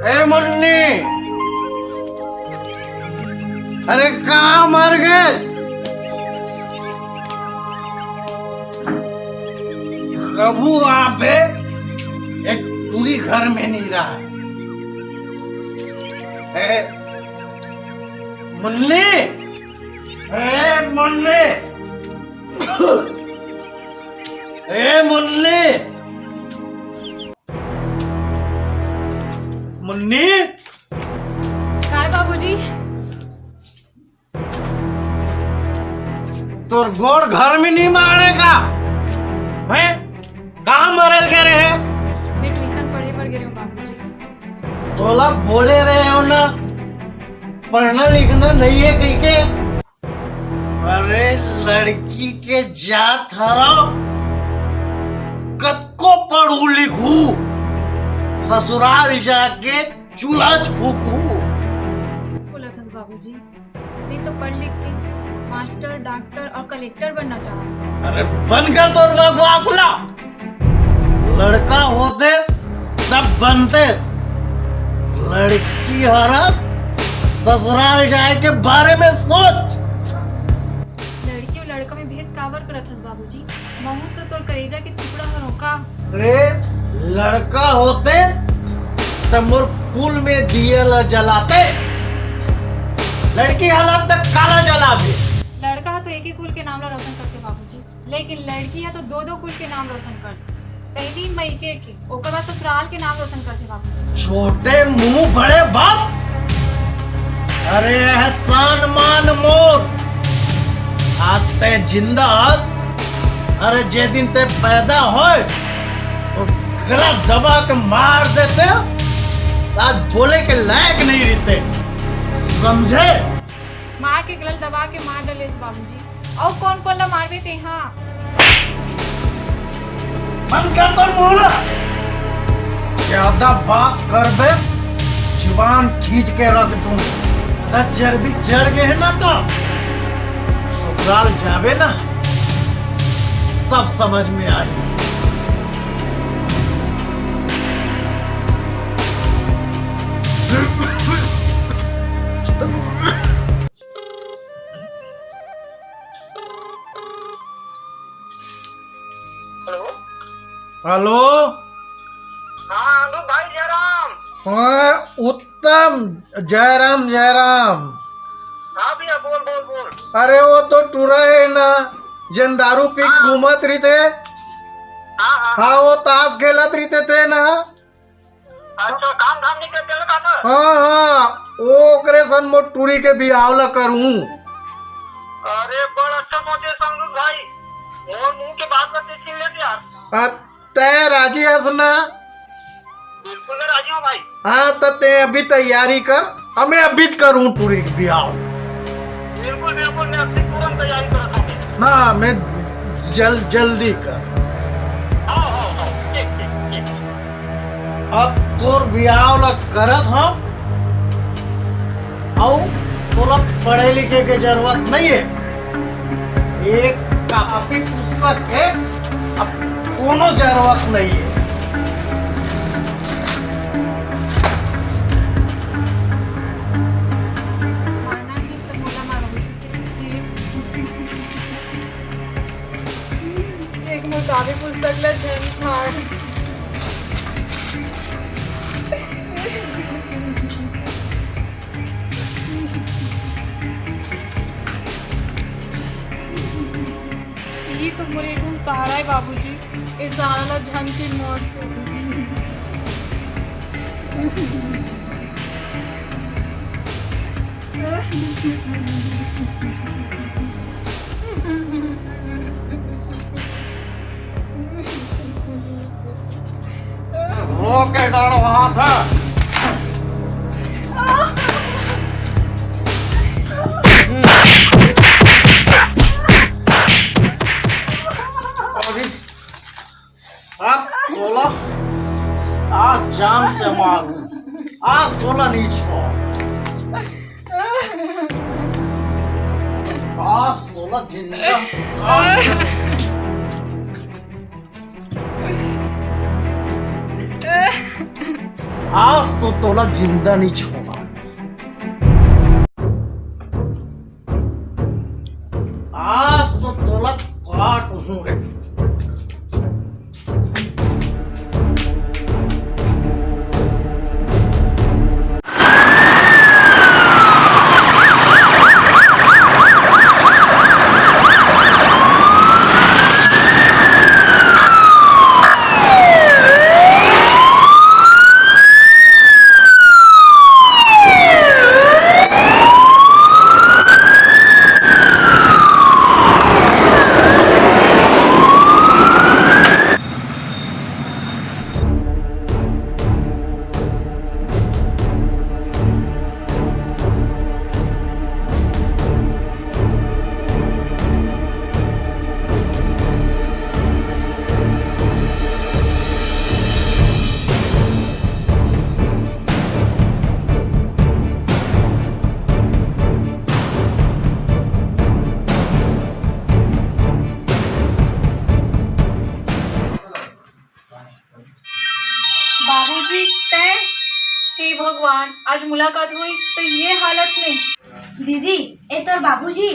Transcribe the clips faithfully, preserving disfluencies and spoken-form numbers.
ए मुन्नी, अरे कहाँ मर गए? कभू आबे, एक टूरी घर में नहीं रहा। ए मुन्नी, ए मुन्नी, ए मुन्नी, मुन्नी। काय बाबूजी? तोर गोड़ घर में नहीं माड़े का? हैं? कहाँ मरल के रहे? मैं ट्यूशन पढ़े बर गे रहेंव बाबूजी। तोला बोले रहे हो ना, पढ़ना लिखना नहीं है कह के। अरे लड़की के जात हरव, कतको पढ़ू लिखू, ससुराल जाके चूल्हा च फूकू। बोलत हस बाबूजी, मैं तो पढ़ लिख के मास्टर, डॉक्टर और कलेक्टर बनना चाहत हूँ। अरे बंद कर तोर बकवास ला। लड़का होतेस तब बनतेस, लड़की हरस, ससुराल जाए के बारे में सोच। लड़की और लड़का में भेद काबर करत हस बाबूजी? महू तो तोर करेजा के टुकड़ा हरों का। अरे लड़का होते त मोर कुल में दिया ला जलाते, लड़की हालत तक काला जलाबे। लड़का ह तो एक ही कुल के नाम ला रोशन करते बाबूजी, लेकिन लड़की ह तो दो दो कुल के नाम रोशन करते। पहली मइके के, ओकर बाद ससुराल के नाम रोशन करते बाबूजी। छोटे मुंह बड़े बात। अरे एहसान मान मोर, आज ते जिंदा हस। अरे जे दिन ते पैदा होस तो गला दबा के मार देते, आज बोले के लायक नहीं रहते, समझे? माँ के गला दबा के मार डलेस बाबूजी। अउ कौन कौन ला मारबे तेहा? बंद कर तो मुंह ला। ज्यादा बात करबे, जुबान खींच के रख दूं। अगर चर्बी चढ़ गए है ना तो ससुराल जाबे ना, तब समझ में आई। हेलो। हेलो। हाँ, अनुप भाई, जयराम। हाँ, उत्तम, जयराम, जयराम। हाँ भैया, बोल, बोल, बोल। अरे, वो तो टूरा है ना, जेन दारू पी के हाँ। घूमत रहिथे। हाँ, हाँ। हाँ, वो ताश खेलत रहिथे ते ना। अच्छा, काम धाम नहीं करते ना, काका? हाँ, हाँ, वो ओकरे सन मोर टूरी के बिहाव ला करूँ। अरे, बड़ अच्छा सोचे संगरूप भाई, मोर मुंह के बात ला ते छीन लेते यार। हाँ, तै राजी हस ना? बिल्कुल मैं राजी हूँ भाई। हाँ, त तै अभी तैयारी कर, हमें अभी च करूँ टूरी के बिहाव। बिल्कुल, बिल्कुल, मैं अपनी तुरंत तैयारी करत हूँ। हाँ, मैं जल-, जल्दी कर। हाँ, हाँ, हाँ, ठीक, ठीक, ठीक। अब तोर बिहाव ला करत हँव, अउ तोला पढ़े लिखे के जरूरत नहीं है। एक कापी पुस्तक है, अब कोनो जरूरत नहीं है। मारना नहीं तो बोला मारो मुझे। एक मोर कापी पुस्तक ला झन फाड़। यही तो मोर एक ठन सहारा है बाबूजी, ए सहारा ला झन छीन मोर से। रो के डालो हाथ है। अभी आज तोला, आज जान से मारूं, आज तोला नहीं छोड़। आज तोला जिंदा। आज तो तोला जिंदा नहीं छोड़ा। आज तो तोला काट हूँ रे। बाबूजी, तैं? हे भगवान, आज मुलाकात होइस त ये हालत में। दीदी, ए तोर बाबूजी?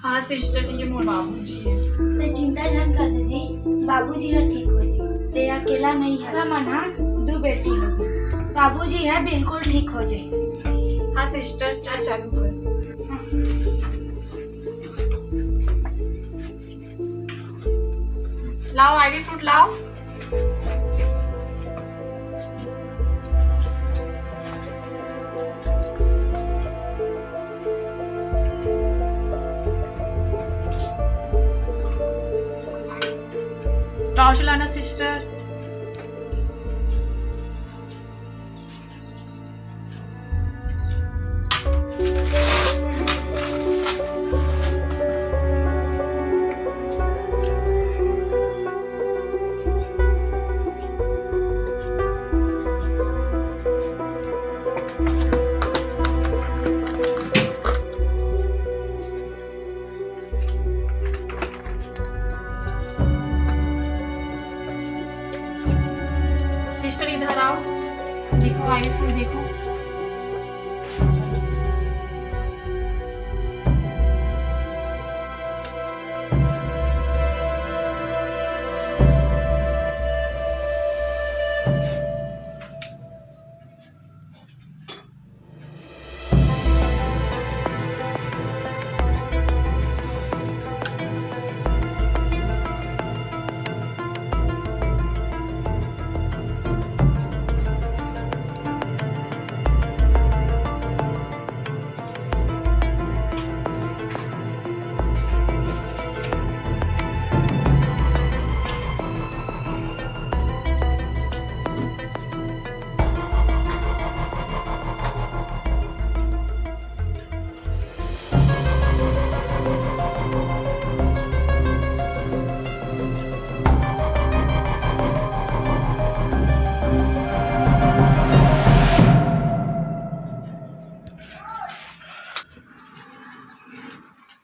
हाँ सिस्टर, ये मोर बाबूजी हे। तैं चिंता झन कर दीदी, बाबूजी ह ठीक हो जाही। तैं अकेला नहीं हे, हमन ह दू बेटी होगे। बाबूजी ह बिल्कुल ठीक हो जाही। हाँ सिस्टर, चल चालू कर। लाओ, आईवी फ्रूट लाओ। टॉर्च लाना सिस्टर। सिस्टर, इधर आओ, देखो, आईवी फ्रूट देखो।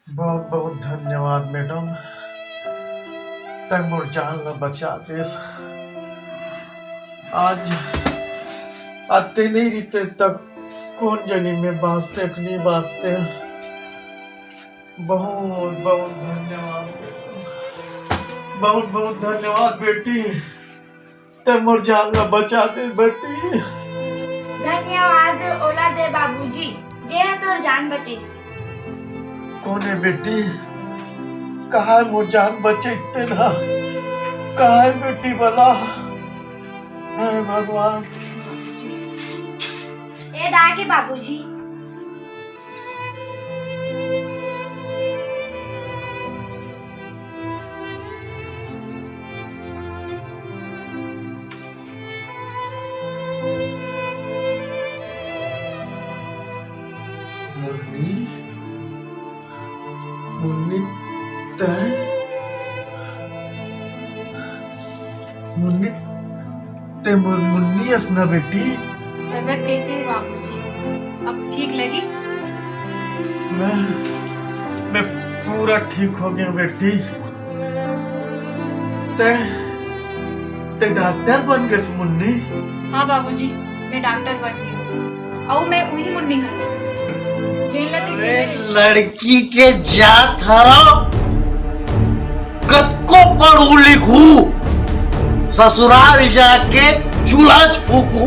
बहुत बहुत धन्यवाद मैडम, तैं मोर जान ला बचा देस। आज, आज तैं नहीं रहिते तब कोन जनी मैं बाँचतेंव कि नहीं बाँचतेंव। बहुत बहुत धन्यवाद, बहुत बहुत धन्यवाद बेटी। तैं मोर जान ला बचा दे बेटी। धन्यवाद ओला दे बाबूजी, जे ह तोर जान बचइस। कोन हे बेटी? कहाँ हे मोर जान बचइस तेला? कहाँ हे बेटी बला? हे भगवान। ए दाई के बाबूजी। मुन्नी, मुन्नी, तैं? मुन्नी, तैं मोर मुन्नी अस ना बेटी? तबीयत कैसे है बाबूजी? अब ठीक लगिस? मैं, मैं पूरा ठीक हो गया बेटी। तैं, तैं डॉक्टर बन गेस मुन्नी? हाँ बाबूजी, मैं डॉक्टर बनहूं। अउ मैं उही मुन्नी हरंव, जेन ला ते अरे, लड़की के जात हरव, कतको पढ़ू लिखू, ससुराल जाके चूल्हा फूकू।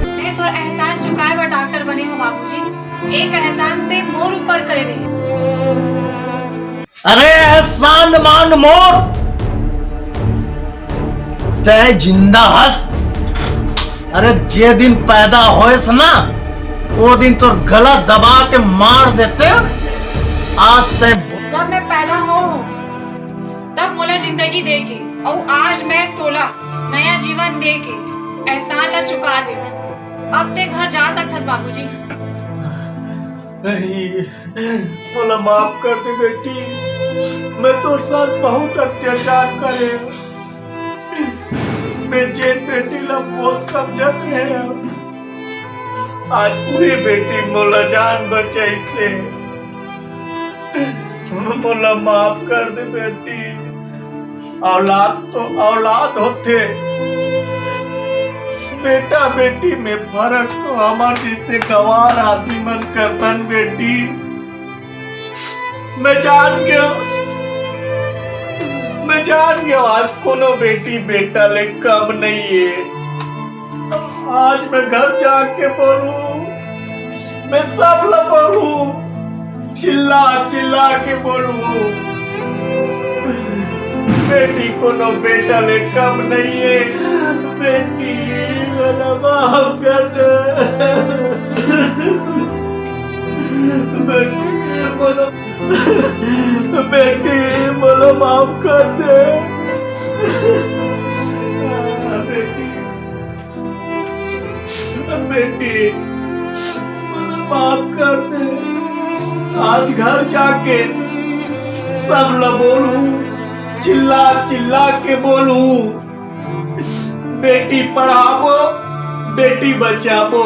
मैं तोर एहसान चुकाए बर डॉक्टर बने हंव बाबूजी। एक एहसान ते मोर ऊपर करे रहे। अरे एहसान मान मोर, तैं जिंदा हस। अरे जे दिन पैदा होयस ना, वो दिन तोर गला दबा के मार देते। आज तैं जब मैं पैदा होय हंव, तब मोला जिंदगी दे के, अउ आज मैं तोला नया जीवन दे के एहसान ला चुका दे। अब ते घर जा सकथस बाबूजी। नहीं, मोला माफ कर दे बेटी, मैं तोर साथ बहुत अत्याचार करे। मैं जेन बेटी ला बोझ समझत रहे हंव, आज उही बेटी मोला जान बचाइसे। मोला माफ कर दे बेटी। औलाद तो औलाद होथे, बेटा बेटी में फरक तो हमर जइसे गंवार आदमी मन करथन बेटी। मैं जान गेंव, मैं जान गेंव, आज कोनो बेटी बेटा ले कम नइ हे। आज मैं घर जाके बोलहूं, मैं सब ला बोलहूं, चिल्ला चिल्ला के बोलहूं, बेटी कोनो बेटा ले कम नइ हे। बेटी, मोला माफ कर दे। बेटी, मोला, बेटी, मोला माफ कर दे। बेटी, बेटी, मोला माफ कर दे। आज घर जाके सब ला बोलहूं, चिल्ला चिल्ला के बोलहूं, बेटी पढ़ाबो, बेटी बचाबो,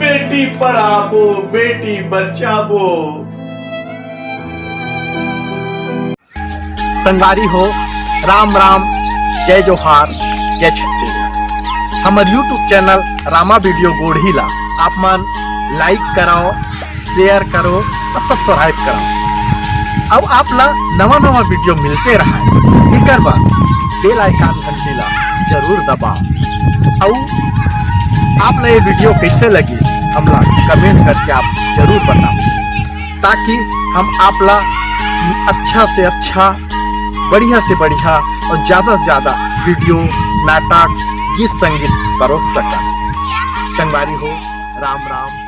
बेटी पढ़ाबो, बेटी बचाबो। संगवारी हो, राम राम, जय जोहार, जय छत्तीसगढ़। हमर YouTube channel Rama video Godhi ला आप मन like करव, share करव अउ subscribe करव। अउ आप ला नवा नवा वीडियो मिलते रहय, एकर बर bell icon घंटी ला जरूर दबाव। अउ आप ला ये वीडियो कइसे लगिस, हमला comment करके आप जरूर बताव, ताकि हम आप ला अच्छा से अच्छा, बढ़िया से बढ़िया अउ ज्यादा से ज्यादा वीडियो, नाटक, गीत संगीत परोस सकन। संगवारी हो, राम राम।